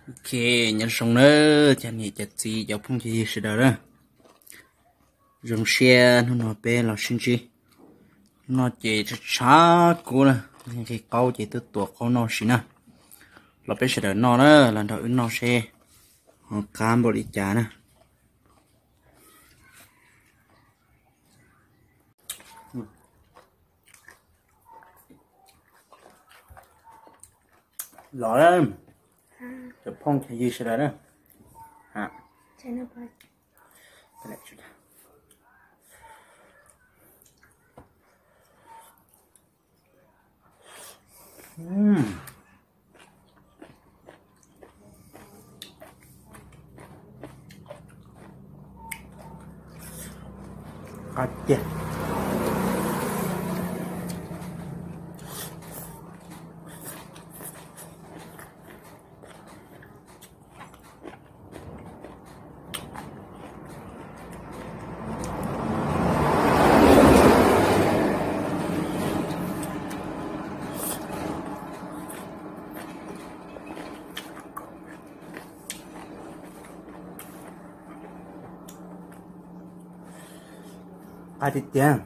Ok, nyob zoo nawb cov niam cov txiv cov phooj cov ywg sawv daws na. Zoo siab hnub no peb los sib ntsib. Hnub no ces tshav tshav kub na, nqhis qaub ces twb tuav qaub noj si na. Los peb sawv daws noj na, los nrog wb noj seb ho qab npaum li cas na. Los, cov phooj cov ywg sawv daws na. Qab tiag. Qab tiag tiag.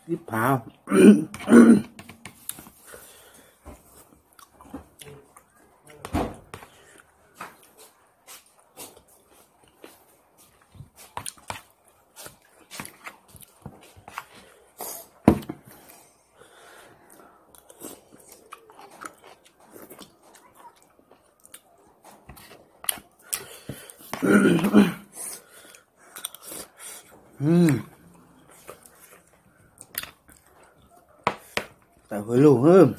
Ib phav. Tawm hauv lug.